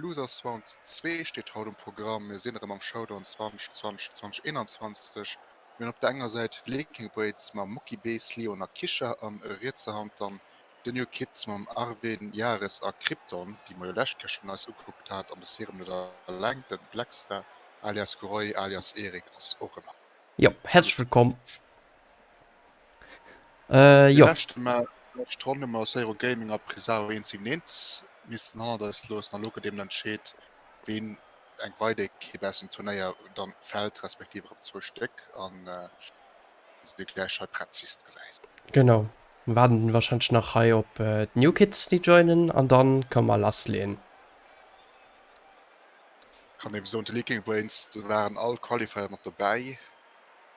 Losers Round 2 steet haut um Programm. Mir sinn erëm am Showdown 2020, 2021. Mir hunn op der enger Säit d'Leaking Braids mam Moki B, Slion a Kisha an rietser Hand dann The New Kids mam Arvin, Yaris a Krypton, déi mer jo lescht Kéier schonn eis ukuckt hat an de Serum net alleng, den Blackstar alias Groy alias Erik ass och erëm hei. Jo, häerzlech wëllkomm. Äh, jo. Leschte Mal, lescht Ronn hu mer Zero Gaming a Prisao 171 missen hannert eis loossen a lo gëtt eben entscheet, ween eng weider Ekipp aus dem Turnéier dann fält, respektiv erëm zwou Stéck an se du gläich hei prett wéi s de gesäis. Genau, mir waarden wahrscheinlech nach hei op d'New Kids déi joinen an dann kënne mer lassleeën. Kann eben soen, d'Leaking Brains waren all Qualifier mat dobäi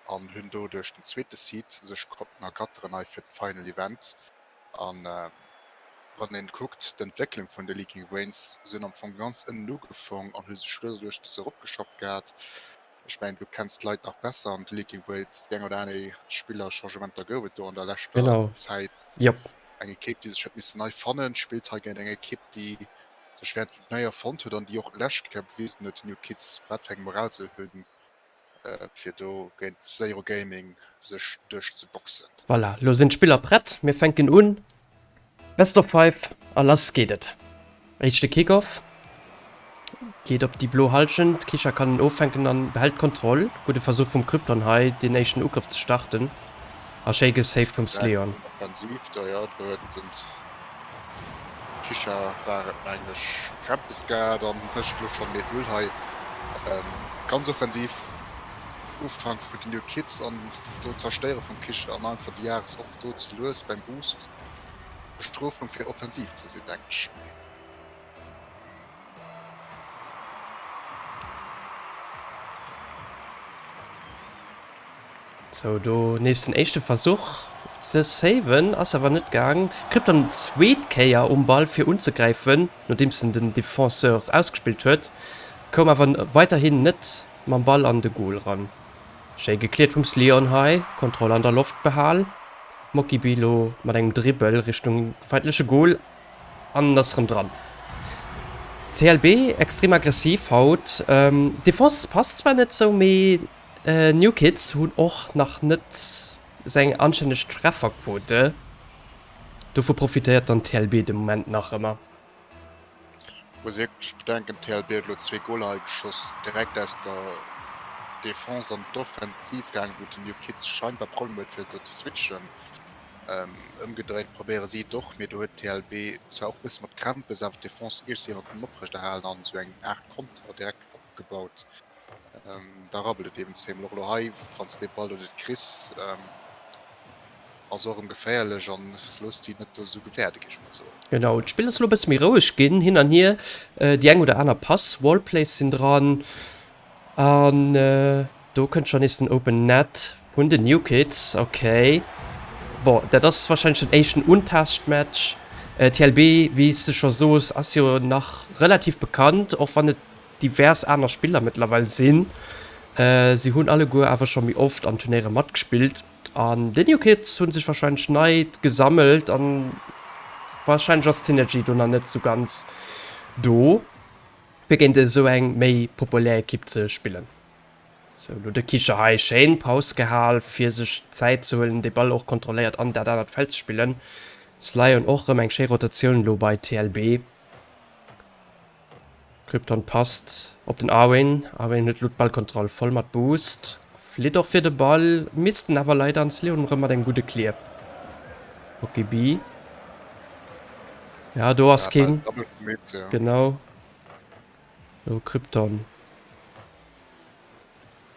an hunn doduerch den zweete Seed sech konnten ergatteren hei fir den Final Event. An wann een kuckt d'Entwécklung vun de Leaking Brains, se hunn am Fong ganz ënnen ugefong an hu sech lues a lues bësse eropgeschafft gehat. Ech mengen du kenns d'Leit nach besser an de Leaking Brains, déi eng oder aner Spillerchangementer gouf et do an der leschter Genau, Zäit. jop. Eng Ekipp déi sech huet missen nei fannen, spillt hei géint eng Ekipp déi sech während dem Turnéier fonnt huet an déi och d'lescht Kéier bewisen huet, New Kids, wat fir eng Moral se hunn. fir do géint Zero Gaming sech duerchzeboxen. Voilà, lo sinn d'Spiller prett, mir fänken un. Best of 5 a lass geet et. Éischte Kickoff geet op déi blo Hallschent, Kisha kann en offänken an behält d'Kontroll. Gudde Versuch vum Krypton hei deen éischten Ugrëff ze starten a schéi gesaved vum Sleon. Offensiv do, jo, do huet den Kisha war et mengen ech Campus gehat an mécht elo schonn 1-0 hei. Ganz offensiv Ufank vun den New Kids an do zerstéiere vum Kisha an einfach de Yaris och do ze lues beim Boost. Bestrofung fir offensiv ze sinn denken ech. Sou, do nees den éischte Versuch ze saven, ass awer net gaang. Kritt dann zweet Kéier um Ball fir unzegräifen, nodeems en den Defenseur ausgespillt huet. Koum awer weiderhin net mam Ball an de Goal ran. Schéi gekliert vum Slion hei, Kontroll an der Loft behal. Mokibilo mat engem Dribbel Richtung feindleche Goal an en ass rëm dran. CLB extrem aggressiv haut. Defense passt zwar net sou, mee New Kids hunn och nach net sou eng anstänneg Trefferquote. Dovu profitéiert dann TLB de Moment nach ëmmer. Muss ee wierklech bedenken, TLB huet elo zwee Goler hei geschoss, direkt aus der Defense an d'Offensiv gaangen, wou den New Kids scheinbar Problemer huet fir do ze switchen. Ëmgedréint probéiere si et och, mee do huet TLB zwar och e bësse mat Krämpes, awer d'Defense iergendwéi ëmmer kënnen oprechterhalen an esou eng Aart Konter direkt opgebaut. Da rabbelt et eben zweemol. Och elo hei, wann s de Ball do net kriss, ass och erëm geféierlech an looss déi net do esou gewäerde, géif ech mol soen. Genau, d'Spill ass elo e bësse méi roueg ginn, hin an hier, déi eng oder aner Pass, Wallplays sinn dran an do kënnt schonn nees den Open Net vun den New Kids. Ok, bon, dat ass warscheinlech den éischten Untaaschtmatch. TLB, wéi s de scho soos, ass jo nach relativ bekannt, och wann et divers aner Spiller mëttlerweil sinn. Si hunn alleguer awer scho méi oft an Turnéiere matgespillt an déi New Kids hu sech warscheinlech nei gesammelt an warscheinlech ass d'Synergy do nach net sou ganz do fir géint esou eng méi populär Ekipp ze spillen. Sou, elo de Kicher hei schéin Paus gehal fir sech Zäit ze huelen, de Ball och kontrolléiert an dat anert Feld ze spillen. Sly un och erëm eng schéi Rotatioun elo bei TLB. Krypton passt op den Arwin. Arwin huet elo d'Ballkontroll voll mat Boost. Flitt och fir de Ball, misst en awer leider an Slion erëm mat engem gudde Clear. Ok B. Ja do ass keen. Genau. Do Krypton.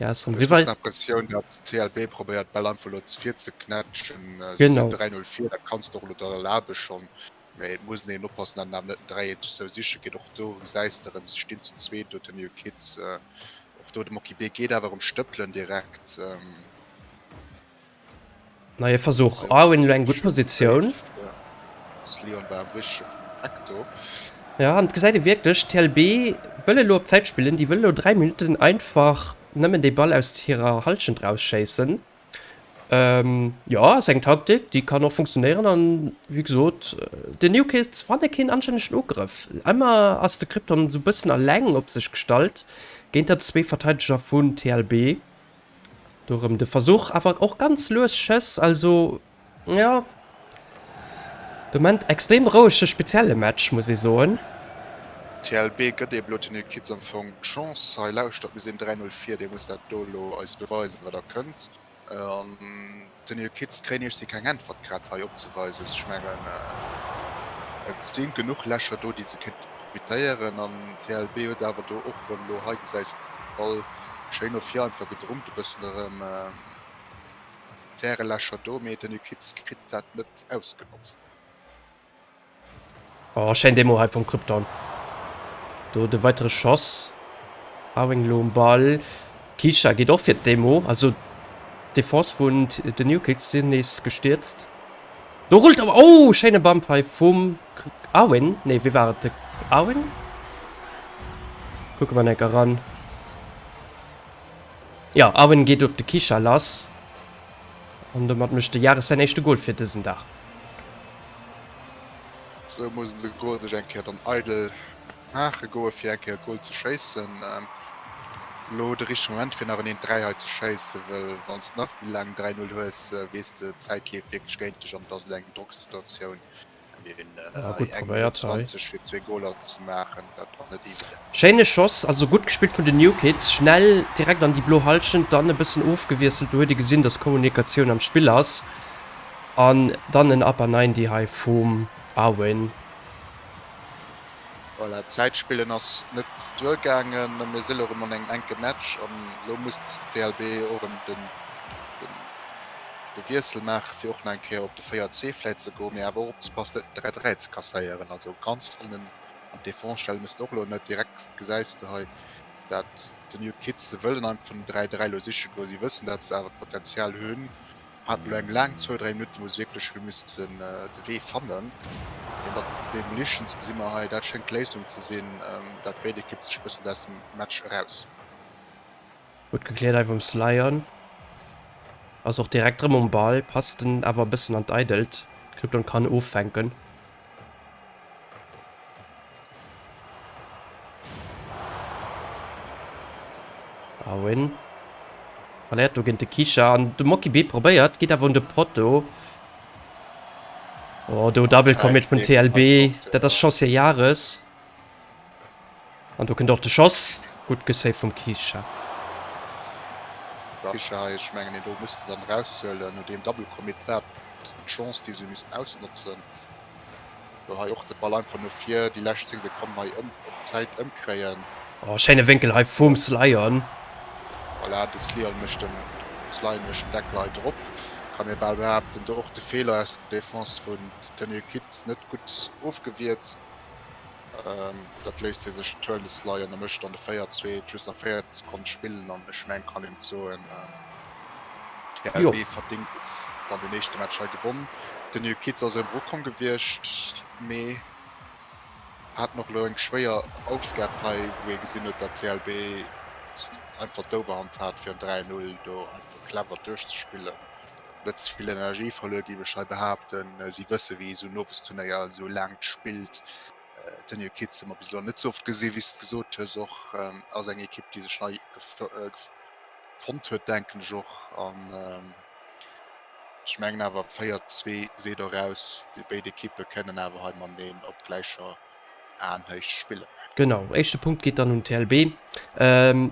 Ja ass erëm riwwer. Impressioun dat TLB probéiert d'Bäll einfach elo vir ze knätschen. Genau. 3-0 vir, dat kanns de och elo der erlabe schonn. Mee et muss een eben oppassen, datt en awer net den Dräieck sou siche geet. Och do gesäis de erëm, se stinn zu zweet do, den New Kids. Och do de Moki B geet awer erëm stëppelen direkt. Neie Versuch, Arwin elo eng gutt Positioun. Leon war am richtege Eck do. Ja, an et gesäit ee wierklech, TLB wëll elo op Zäit spillen. Déi wëll elo 3 Minutten einfach nëmmen dee Ball aus hirer Hallschent rausschéissen. Jo, ass eng Taktik, déi kann och funktionéieren an wéi gesot, den New Kids fanne keen anstännegen Ugrëff. Ëmmer ass de Krypton esou bëssen alleng op sech gestallt géint der zwee Verteideger vun TLB. Do erëm de Versuch, awer och ganz lues Schëss, also jo, de Moment extrem rouege spezielle Match, muss ee soen. TLB gëtt eeben elo den New Kids am Fong d'Chance hei. Lauschtert, mir sinn 3, 0 vir, dir musst dat do elo eis beweisen, wat der kënnt. An den New Kids kréien iergendwéi keng Äntwert grad hei opzeweisen. Ech mengen, et si genuch Lächer do, déi se kéinte profitéieren. An TLB huet awer do och erëm elo, hei gesäis de Ball schéin no vir einfach gedrummt, e bëssen erëm wäre Lächer do, mee den New Kids kritt dat net ausgenotzt. Oh schéin Demo hei vum Krypton. Do de weitere Schoss. Arwing lo um Ball. Kisha geet och fir d'Demo. Also d'Defense vun den New Kids sinn nees gestierzt. Do rullt awer, oh schéine Bump hei vum Arwin. Nee wee war et? De Arwin? Kucke mer enker eran. Jo Arwin geet op de Kisha lass. An domat mécht de Yaris säin éischte Gol fir dësen Dag. Sou muss en de Gol sech eng Kéier dann eidel maache goe fir eng Kéier e Gol ze schéissen. Elo de richtege Moment fir nach en 1, 3 hei ze schéissen, well wann s de nach méi laang 3, 0 hues, weess de d'Zäit leeft wierklech géint dech an et ass elo eng Drocksituatioun. Ja, gutt probéiert hei. 20 fir zwee Goler ze maachen, dat ass net evident. Schéine Schoss, also gutt gespillt vun den New Kids, schnell direkt an déi blo Halschent, dann e bëssen ofgewiesselt, do huet ee gesinn, dass Kommunikatioun am Spill ass an dann en Upper 90 hei vum Arwin. Voilà, Zäit spillen ass net duergaangen, mir si lo erëm an engem enke Match an elo muss d'TLB och erëm den de Wiessel maachen, fir och nach eng Kéier op de 4, 2 vläit ze goen, mee awer och opzepassen, net den 3, 3 ze kasséieren. Also ganz hannen an d'Defense stelle muss de och elo net. Direkt gesäis de hei, dat de New Kids, se wëllen einfach den 3, 3 elo siche goen. Si wëssen, dat se awer d'Potenzial hunn. Haten elo eng laang zwou, dräi Minutten, wou se wierklech hu missen de Wee fannen. Mee mat Demolitions gesi mer hei, dat schéngt d'Léisung ze sinn, dat béid Ekipp sech e bëssen aus dem Match eraus. Gutt gekläert hei vum Slion. Ass och direkt rëm um Ball, passt en awer e bëssen an d'Eidelt. Krypton kann offänken. Arwin verléiert do géint de Kisha an de Moki B probéiert, geet awer un de Potto. Oh, do Double Commit vun TLB, dat ass Chance fir Yaris. An do kënnt och de Schoss. Gutt gesaved vum Kisha. Kisha, ech mengen deen do muss de dann eraushuelen no deem Double Commit war d'Chance déi se hu missen ausnotzen. Do hei och de Ball einfach no vir, déi lescht 10 Sekonnen hei ëm op d'Zäit ëmkréien. Oh schéine Wénkel hei vum Slion. Voilà, de Slion mécht den Slion mécht den Deckel hei drop. Kann ee bal behaapten, do och de Feeler aus der Defense vun den Kids net gutt ofgewiert. Dat léisst hie sech net huelen, de Slion, a mécht dann de 4, 2, just nach 4 Sekonne spillen an ech mengen kann een soen, TLB verdingt dann den éischte Match hei gewonn. Den New Kids ass erëm erukomm gewiescht, mee haten och elo eng schwéier Aufgab hei, wou ee gesinn huet, datt TLB einfach d'Overhand hat fir en 3, 0 do einfach clever duerchzespillen. Net ze vill Energie verluer, géif ech hei behaapten. Si wësse wéi ee sou en Owesturnéier esou laangt spillt. Den New Kids hu mer bis elo net sou oft gesinn, wéi s de gesot hues. Och ass eng Ekipp, déi sech nei fonnt huet, denken ech och. An ech mengen awer 4, 2 seet och aus, déi béid Ekippe kënnen awer hei mateneen op gläicher Aenhéicht spillen. Genau, éischte Punkt geet dann un TLB.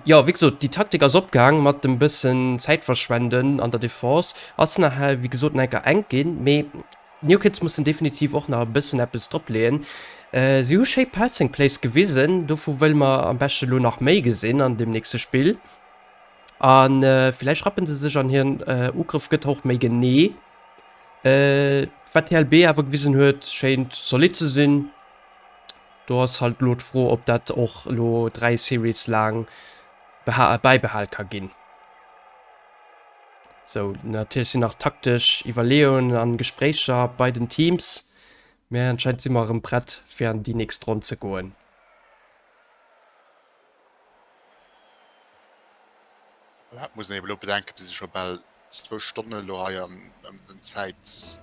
Jo, wéi gesot, déi Taktik ass opgaang mat dem bëssen Zäitverschwenden an der Defense. Ass nachher, wéi gesot, nach enker enk ginn, mee d'New Kids mussen definitiv och nach e bëssen eppes dropleeën. Si hu schéi Passing Plays gewisen, dovu wëlle mer am beschte lo nach méi gesinn an deem nächste Spill. A villäicht rappen se sech an hiren Ugrëff gëtt och méi genee. Wat TLB awer gewisen huet, schéint zolidd ze sinn. Do ass halt elo d'Fro, ob dat och elo 3 Series laang bäibehal ka ginn. Sou, natierlech sinn nach taktesch Iwwerleeungen an Gespréicher bei den Teams, mä anscheinend si mer erëm prett fir an déi nächst Ronn ze goen. Dat muss een eben elo bedenken, mir si scho bal. Zwou Stonne elo hei an den Zäit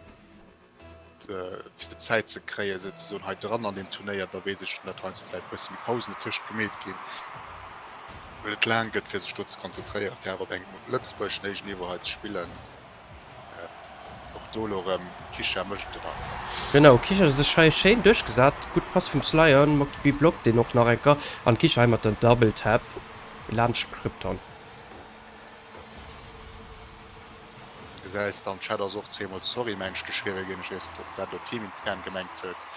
fir Zäit ze kréien souzesoen hei dran an deem Turnéier, da weess ech datt heiansdo vläicht e bësse méi Pausen dertëscht gemeet ginn, well et laang gëtt fir sech do ze konzentréieren, fir awer op engem lëtzebuergeschen héijen Niveau hei ze spillen. Och do elo erëm, Kisha mécht et einfach. Genau, Kisha huet sech hei schéin duerchgesat, gutt Pass vum Slayon, Mokibi blockt deen och nach enker an Kisha hei mat der Double Tap laanscht Krypton. Gesäis de, am Chat ass och zweemol Sorry mensch geschriwwe ginn. Ech weess net, ob dat elo teamintern gemengt huet,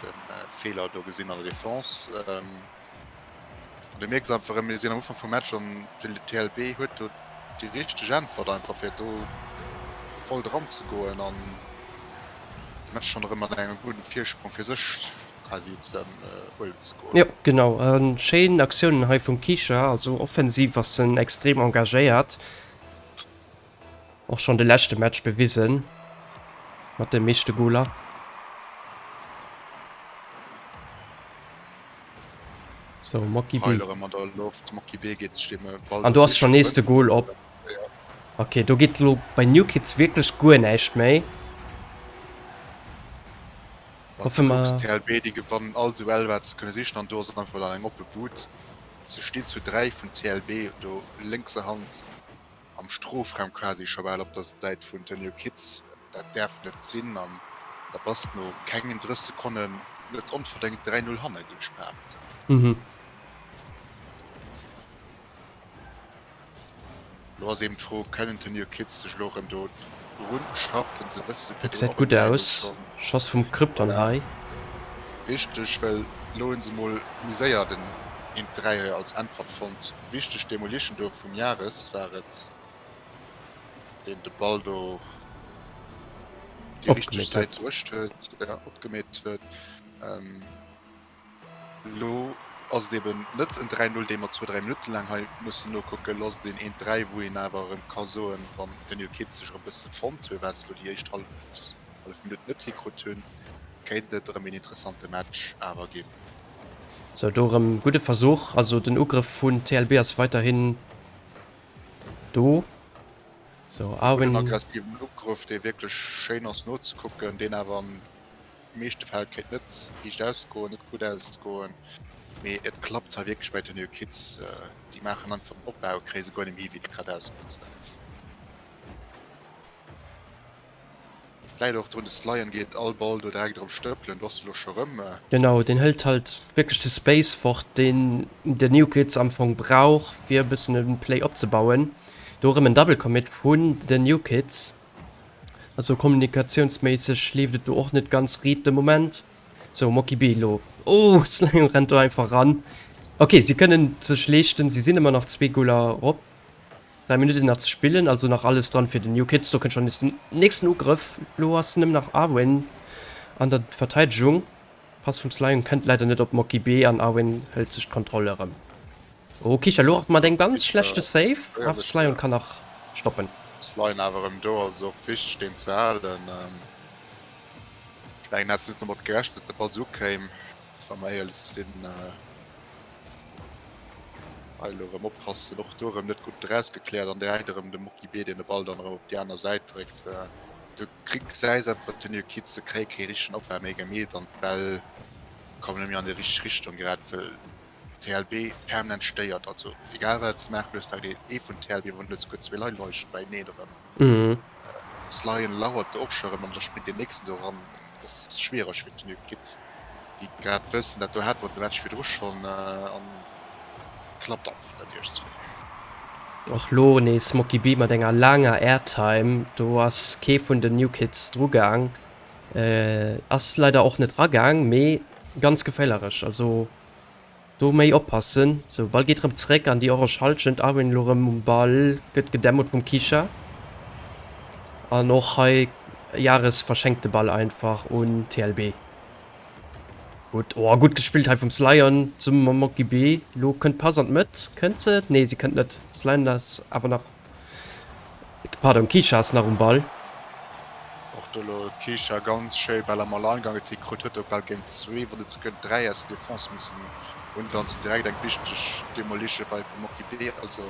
de Feeler do gesinn an der Defense. An du mierks einfach erëm, mir sinn am Ufank vum Match an de TLB huet do déi richteg Äntwert einfach, fir do voll dran ze goen an de Match schonn erëm mat engem gudden Virsprong fir sech quasi ze huelen ze goen. Jo genau, schéin Aktiounen hei vum Kisha, also offensiv ass en extrem engagéiert, och schonn de leschte Match bewisen mat de meeschte Goler. So Moki B. An do ass schonn nees de Goal op. Ok, do geet elo bei New Kids wierklech guer näischt méi. Wann s de kucks, TLB déi gewannen all Duell wat se kënne sichen an do ass einfach dann eng oppe Bud. Se stinn zu 3 vun TLB do lénkser Hand am Strofraum quasi scho bal op der Säit vun den New Kids. Dat däerf net sinn an da bass de no kengen 30 Sekonnen net onverdéngt 3, 0 hanne géif ech behaapten. Lo ass eben d'Fro, Kënnen d'New Kids sech elo erëm do run schaffen? Se wësse Dat virdrun gesäit och en gutt 3-0 aus. schonn. Schoss vum Krypton Voilà. hei. Wichteg, well elo hu se mol méi séier den 1-3 als Äntwert fonnt. Wichteg Demolition do vum Yaris war et, deen de Ball do op déi richteg Opgemeet Säit huet. bruecht huet, ja, opgemeet huet. Elo ass et eben net en 3, 0, dee mer zwou, dräi Minutte laang hei mussen nokucken. Elo ass et een 1, 3, wou een awer erëm ka soen, wann den New Kids sech erëm e bësse fonnt hunn, wat se elo déi éischt hallef Minutt net hikrutt hunn, kéint et erëm een interessante Match awer ginn. Sou, do erëm gudde Versuch. Also den Ugrëff vun TLB ass weiderhin do. Sou, Gudden Arwin. aggressiven Ugrëff, dee wierklech schéin ass nozekucken, deen awer an meeschte Fäll kéint net riicht ausgoen, net gutt ausgoen, mee et klappt hei wierklech bei den New Kids. Déi maachen einfach den Opbau, kréie se guer net méi hi wéi et grad ausgesäit. Läit och drun, de Slion geet all Ball do direkt erëm stëppelen, do ass e lo scho rëm. Genau, deen hëlt halt wierklech de Space fort, deen den New Kids am Fong brauch, fir e bëssen e Play opzebauen. Do erëm en Double Commit vun den New Kids. Also kommunikatiounsméisseg leeft et do och net ganz riit de Moment. Sou, Moki B elo. Oh, Slang rennt do einfach ran. Ok, si kënnen sech leeschten, si sinn ëmmer nach zwee Goaler erop. 3 Minutten nach ze spillen, also nach alles dran fir den New Kids. Do kënnt schonn nees den nächsten Ugrëff. Elo ass nëmmen nach Arwen an der Verteidegung. Pass vum Slyung kënnt leider net op Moki B an Arwen hëlt sech d'Kontroll erëm. Oh Kicha lo mat engem ganz schlechte Save, awer Slion kann nach stoppen. Slion awer erëm do, also och wichteg deen ze halen. Ech mengen hat se net domat gerechent dat de Ball sou ukéim, wa mer éierlech sinn. Hei elo erëm oppassen, och do erëm net gutt erausgekläert an direkt erëm de Moki B deen de Ball dann erëm op déi aner Säit dréckt. Du gesäis einfach den New Kids, se kréie kee richtegen Opbau méi gemeet an d'Bäll kommen net méi an déi richteg Richtung, grad well TLB permanent stéiert, also egal wat se maachen, du hues direkt ee vun TLB, wann net souguer zwee Leit leuchten beieneen erëm. Slion lauert do och scho erëm an da springt deen nächsten do eran. Dat ass schwiereg fir d'New Kids, déi grad wëssen, dat do hate mer de Match virdru schonn an et klappt einfach net iergendswéi. Och lo nees Moki B mat enger laanger Airtime, do ass kee vun den New Kids dru gaang, ass leider och net ragaang, mee ganz geféierlech, also Do méi oppassen. Sou, Ball geet rëm zréck an déi orange Halschent. Arwin elo rëm um Ball, gëtt gedämmert vum Kisha. An och hei Yaris verschenkt de Ball einfach un TLB. Gutt, oh gutt gespillt hei vum Slion zum Momoki B. Lo kënnt d'Pass an d'Mëtt. Kënnt se? Nee, si kënnt net. Slion ass awer nach Pardon, Keisha ass nach um Ball. Och do elo d'Keisha ganz schéi bal am Alleingang et hikrut, huet do bal géint zwee, wann net souguer dräi aus der Defense missen undanzen. Direkt eng wichteg Demolition hei vum Moki B. Also.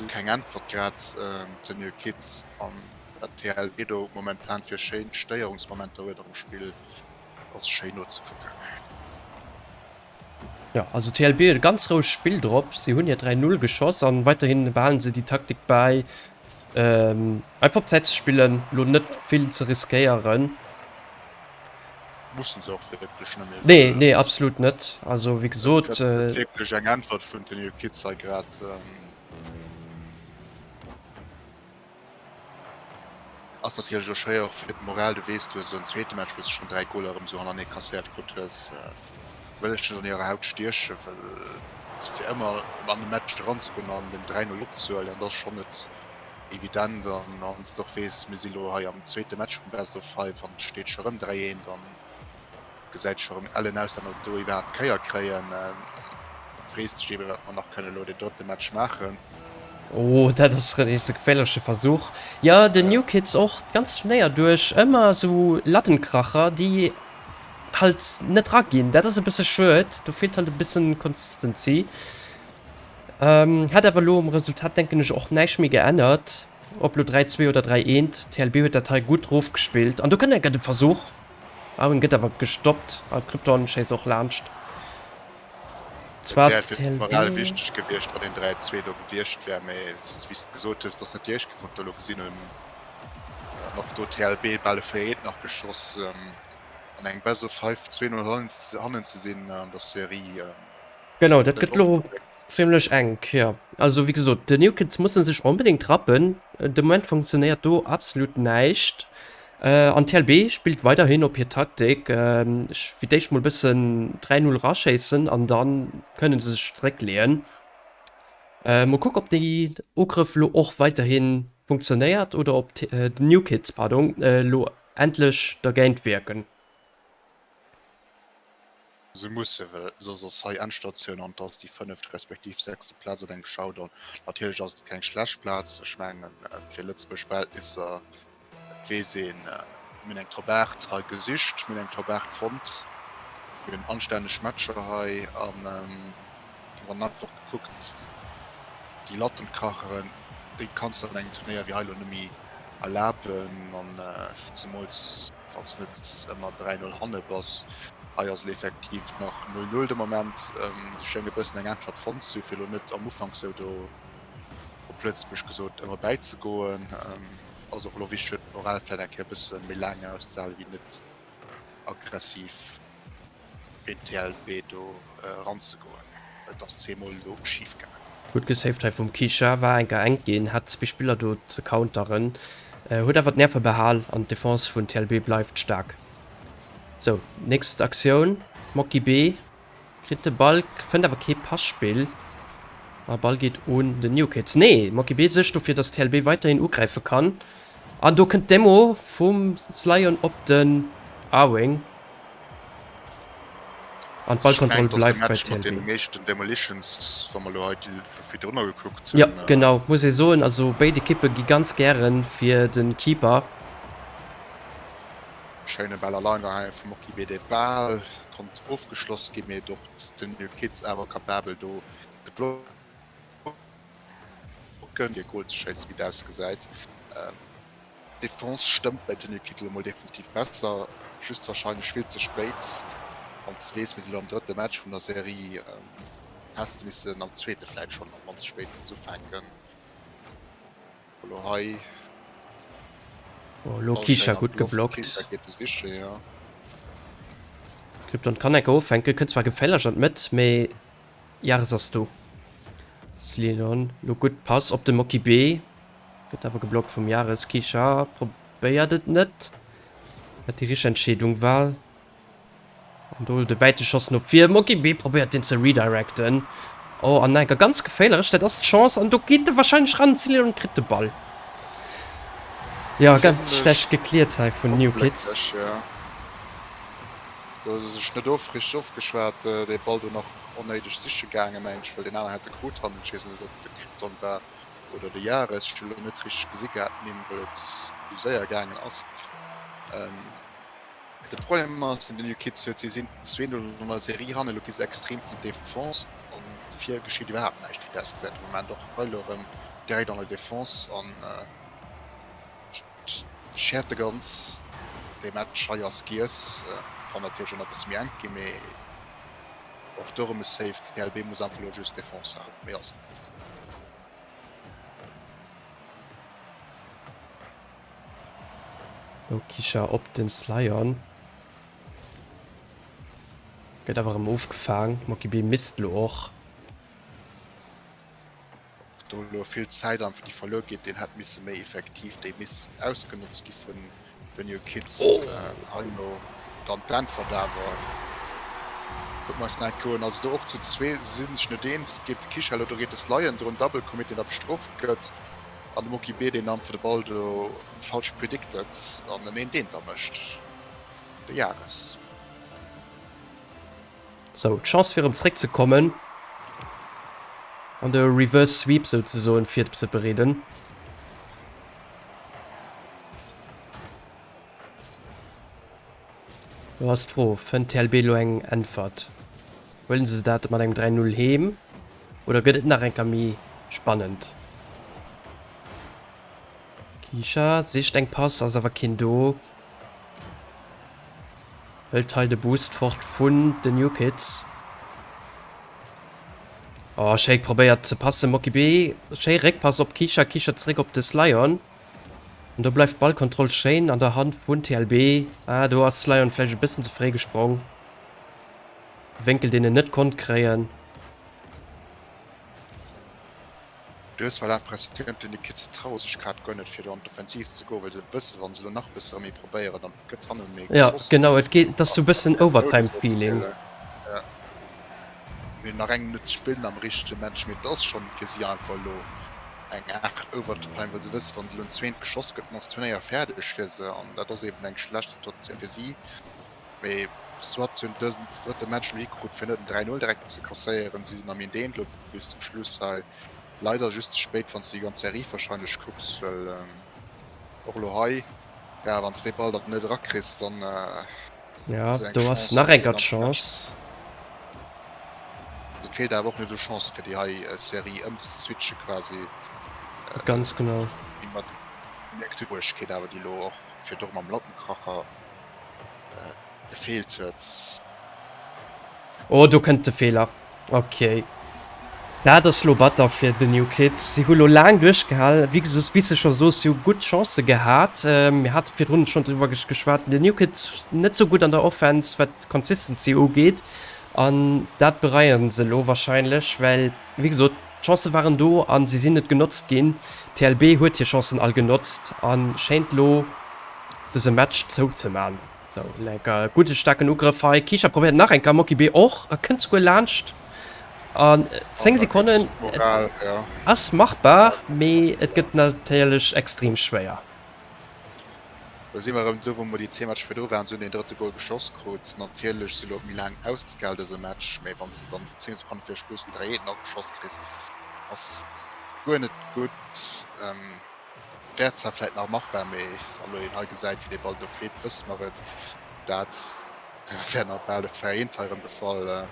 Keng Äntwert grad den New Kids an dat TLB do momentan fir schéin Stéierungsmomenter huet am Spill ass schéin nozekucken. Jo, also TLB huet e ganz rouegt Spill drop. Si hunn hir 3 Null geschoss an weiderhin behalen se déi Taktik bäi, einfach op Zäit ze spillen, lo net vill ze riskéieren. Mussen se och wierklech net méi. Nee, nee, absolut net. Also wéi gesot. Et gëtt wierklech eng Äntwert vun den New Kids hei grad. Ass natierlech och schwéier och fir d'Moral. Du weess, du hues elo en zweete Match, wou s de schonn 3 Goler erëm esou hanernee kasséiert krut hues. Wëll ech net an hirer Haut stiechen, well fir ëmmer an e Match eranzegoen an den 3, 0 opzehuelen, dat ass schonn net evident. An wann s de och weess, mir si lo hei am zweete Match vum Best of Five an et steet scho rëm 3, 1, dann gesäit scho rëm ellen aus, datt mer do iwwerhaapt d'Kéier kréien. Frees dech eben, wat mer nach kënnen elo deen drëtte Match maachen. Oh, dat ass rëm nees e geféierleche Versuch. Jo, den New Kids och d'ganz Turnéier duerch ëmmer esou Lattenkracher, déi halt net raginn. Dat ass e bësse schued, do feelt halt e bëssen Consistency. Hätt awer elo um Resultat, denken ech, och näischt méi geännert, ob elo 3, 2 oder 3, 1. TLB huet dat hei gutt rofgespillt an do kënnt enker de Versuch. Arwin gëtt awer gestoppt a Krypton schéisst och laanscht. Zwar ass Et wär fir d'Moral wichteg gewiescht, wann een 3, 2 do gewiescht wär, mee wéi s de gesot hues, et ass net déi éischt Kéier, wou mer dat elo gesinn hunn. An och do TLB bal e 4, 1 nach geschoss. An engem Best of Five 2, 0 hannen ze sinn an der Serie. Genau, dat gëtt elo zimlech enk, jo. Also wéi gesot, d'New Kids musse sech onbedéngt rappen. De Moment funktionéiert do absolut näischt. An TLB spillt weiderhin op hir Taktik, fir d'éischt mol e bëssen 3, 0 raschéissen an da kënne se sech zeréckleeën. Mol kucke ob déi Ugrëff elo och weiderhi funktionéiert oder ob d'New Kids, pardon, elo endlech dergéint wierken. Se musse, well soss ass hei Endstatioun an et ass déi fënneft respektiv sechste Plaz an engem Showdown. Natierlech ass et keng schlecht Plaz, ech mengen fir Lëtzebuerg Verhältnisser, et weess een, mir hunn eng Top 8 hei gesicht, mir hunn eng Top 8 fonnt, mir hunn anstänneg Matcher hei an wann een einfach kuckt, déi Lattenkracheren, déi kanns de an engem Turnéier wéi hei elo net méi erlaben an zemools wann s net ëmmer 3, 0 hanne bass. Hei ass elo effektiv nach 0, 0 de Moment. Ech schénge e bëssen eng Äntwert fonnt ze hu fir elo net am Ufank sou do op Lëtzebuerg gesot ëmmer bäizegoen. Ass och elo wichteg fir d'Moral vläit eng Kéier e bësse méi laang auszehalen, wéi net aggressiv géint TLB do eranzegoen, well et ass zweemol elo schif gaangen. Gutt gesaved hei vum Kisha, war enker enk ginn, hat zwee Spiller do ze counteren, huet awer d'Nerve behal an d'Defense vun TLB bleift staark. Sou, nächst Aktioun, Moki B kritt de Ball, fënnt awer kee Passpill a Ball geet un den New Kids. Nee, Moki B suergt dofir, dass TLB weiterhin ugräife kann an do kënnt d'Demo vum Slion op den A-Wing. An d'Ballkontroll bleift bei TLB. Mat meeschten Demolitions, wa mer elo hei déi vu virdrunner gekuckt hunn. Jo, genau, muss ee soen. Also béid Ekippe gi ganz gäre fir de Keeper. Schéine Ball allein hei vum Moki B. Dee Bal konnt ofgeschloss ginn, mee och den New Kids awer kapabel do de Blocken, fir e Gol ze schéissen, wéi et ausgesäit. D'Defense stëmmt bei den New Kids elo mol definitiv besser, just wahrscheinlech vill ze spéit. Wann s de weess, mir sinn elo am drëtte Match vun der Serie, häss de missen am zweete vläit schonn op d'mannst spéitstens ufänken. Elo hei. Oh, elo Kisha gutt geblockt. Kisha geet de siche, jo. Krypton kann enker ofhänken, kënnt zwar geféierlech an d'Mëtt, mee Yaris ass do. Slinon, lo gutt Pass op de Moki B. Gëtt awer geblockt vum Yaris. Kisha probéiert et net, wat déi richteg Entscheedung war. An do de wäite Schoss no vir. Moki B probéiert deen ze redirecten. Oh, an enker ganz geféierlech. Dat ass d'Chance an do geet e warscheinlech ran. Slinon kritt de Ball. Jo, ganz schlecht gekliert hei vun New Kids. Do hu se sech net of richteg ofgeschwat, dee Ball do nach onnéideg siche gaangen, mengen ech, well deen aneren hätt e krut hannen. Ech weess net, ob et de Krypton war oder de Yaris. Ech hu lo net richteg gesi gehat d'Nimm, well et esou séier gaangen ass. De Problem ass, deen den New Kids huet, si sinn 2, 0 an der Serie hannen, elo gi se extrem an d'Defense an vir geschitt iwwerhaapt näischt, wéi et ausgesäit de Moment. Och hei elo erëm. Direkt an der Defense an schäert de ganz. Dee Match hei ass giess. Kann natierlech och nach e bësse méi enk ginn, mee och do erëm e Save. TLB muss einfach elo just d'Defense halen, méi ass et net. Lo Kisha op den Slion. Gëtt awer erëm ofgefaang. Moki B misst lo och. Och do elo vill Zäit einfach déi verluer geet, deen hätt misse méi effektiv, déi miss ausgenotzt gi vun den New Kids. Hei elo dann d'Äntwert awer. Kucke mer eis nach eng Kéier un. Also do och zu zwee, se si sech net eens, geet de Kichel oder geet de Slion drun, Double Commit deen da bestrooft gëtt an de Moki B deen einfach de Ball do falsch predicted an en Eent-Eenter mécht. De Jahres. Sou, d'Chance fir erëm zréck ze kommen an de Reverse Sweep souzesoen virzebereeden. Do ass d'Fro, fënnt TLB elo eng Äntwert? Huelen se dat mat engem 3, 0 heem oder gëtt et nach eng Kéier méi spannend? Kisha sicht eng Pass, ass awer keen do. Hëlt hei de Boost fort vun den New Kids. Oh, schéi probéiert ze passen, Moki B. Schéi Réckpass op Kisha, Kisha zeréck op de Slion. An do bleift d'Ballkontroll schéin an der Hand vun TLB. Ah, do ass Slion vläicht e bëssen ze fréi gesprong. Wénkel, deen en net konnt kréien. Du hues zwar l'Impressioun, den Kids traue sech grad guer net fir do an d'Offensiv ze goen, well se wëssen, wa se elo nach bësse méi probéieren, dann gëtt hannen méi Ja, geschoss. genau, et geet, et ass sou bëssen Overtime-Feeling. Ja. Mir hunn nach eng Minutt ze spillen am richtege Match, mee et ass schonn fir si einfach elo eng Aart Overtime, well se wëssen, wa se elo en zweent geschoss gëtt, dann ass d'Turnéier fäerdeg fir se an dat ass eben eng schlecht Situatioun fir si. Mee soit, se hunn dësen drëtte Match elo hikrut, fir net en 3, 0 direkt ze kasséieren. Si sinn am Eent-Eent elo bis zum Schluss hei. Leider just ze spéit, wann s de déi ganz Serie warscheinlech kucks, well och elo hei, ja, wann s de dee Ball dann net erakriss, dann Ja, esou eng do ass Chance nach eng ganz Chance. Et feelt awer och net u Chancen, fir déi hei Serie ëmzeswitche quasi. Ganz genau. Déi mat Rouegkeet awer, déi elo och virdru mam Lattenkracher gefeelt huet. Oh, do kënnt de Feeler. Ok. Dat ass lo batter fir de New Kids. Si hu lo laang duerchgehal. Wéi gesot, wéi s de scho sos, si hu gutt Chancë gehat. Mir hate virdrun schonn driwwer geschwat, den New Kids net sou gutt an der Offense, wat d'Consistency ugeet. An dat bereien se lo warscheinlech, well, wéi gesot, d'Chancë waren do a si sinn net genotzt ginn. TLB huet hir Chancen all genotzt a schéint lo dëse Match zouzeman. Sou, lecker gudde staarken Ugrëff hei. Kisha probéiert nach eng Kéier, Moki B och a kënnt souguer laanscht. An 10 Sekonnen ass machbar, mee et gëtt natierlech extrem schwéier. Do si mer erëm do, wou mer déi zwee Matcher virdru waren. Se hunn deen drëtte Gol geschoss krut. Natierlech si lo méi laang ausgehal dëse Match, mee wann s de dann 10 Sekonne vir Schluss den 3 eent nach geschoss kriss, ass guer net gutt. Wär zwar vläit nach machbar, mee wann elo een hei gesäit, wéi dee Ball do flitt, wësse mer et, dat wär nach bal e Vereent hei erëm de Fall,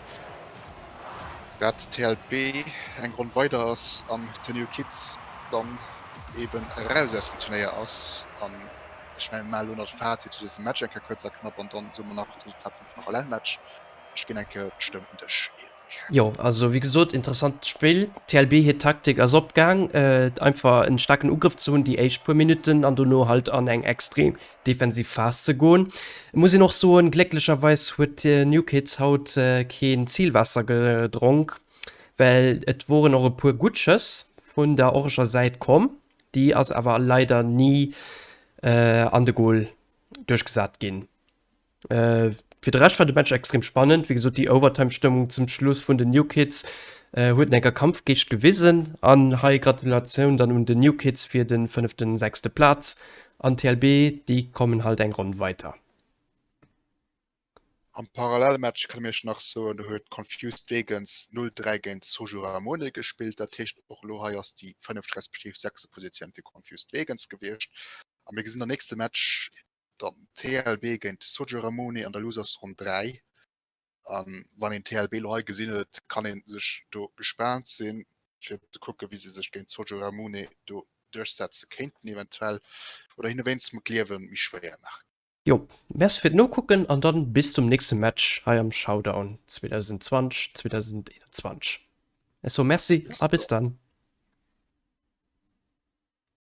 dat TLB eng Ronn weider ass an d'New Kids dann eben eraus aus dem Turnéier ass. An ech mengen, mir maachen elo nach de Fazit zu dësem Match eng Kéier kuerz a knapp an dann soe mer nach d'Resultat vum Parallelmatch. Ech ginn eng Kéier d'Stëmm un dech, Eric. Jo, also wéi gesot, interessant Spill. TLB hir Taktik ass opgaang, einfach en staarken Ugrëff ze hunn déi éischt puer Minutten an dono halt an eng extrem defensiv Phas ze goen. Et muss een och soen, glécklecherweis huet New Kids haut keen Zilwaasser gedronk, well et woren och e puer gutt Schëss vun der oreger Säit komm, déi ass awer leider ni an de Gol duerchgesat ginn. Fir de Rescht war de Match extrem spannend. Wéi gesot, déi Overtime-Stëmmung zum Schluss vun den New Kids huet en enker Kampfgeescht gewisen. An hei Gratulatioun dann un den New Kids fir de fënneften, sechste Plaz. An TLB, déi kommen halt eng Ronn weiter. Am Parallelmatch kënne mir iech nach soen, do huet Confused Vegans 0, 3 géint Soju Ramone gespillt. Dat heescht och elo hei ass déi fënneft respektiv sechste Positioun fir Confused Vegans gewiescht. A mir gesinn am nächste Match Dann TLB géint Sojo Ramone an der Losers Ronn 3. An wann een TLB lo hei gesinn huet, kann een sech do gespaant sinn. Fir ze kucken, wéi se sech géint Sojo Ramune do duerchsetze kéinten eventuell oder hinne wéinst mol d'Liewe méi schwéier maache. Jo, Merci fir d'Nokucken an dann bis zum nächste Match hei am Showdown 2020, 2021. Ech soe Merci a bis dann.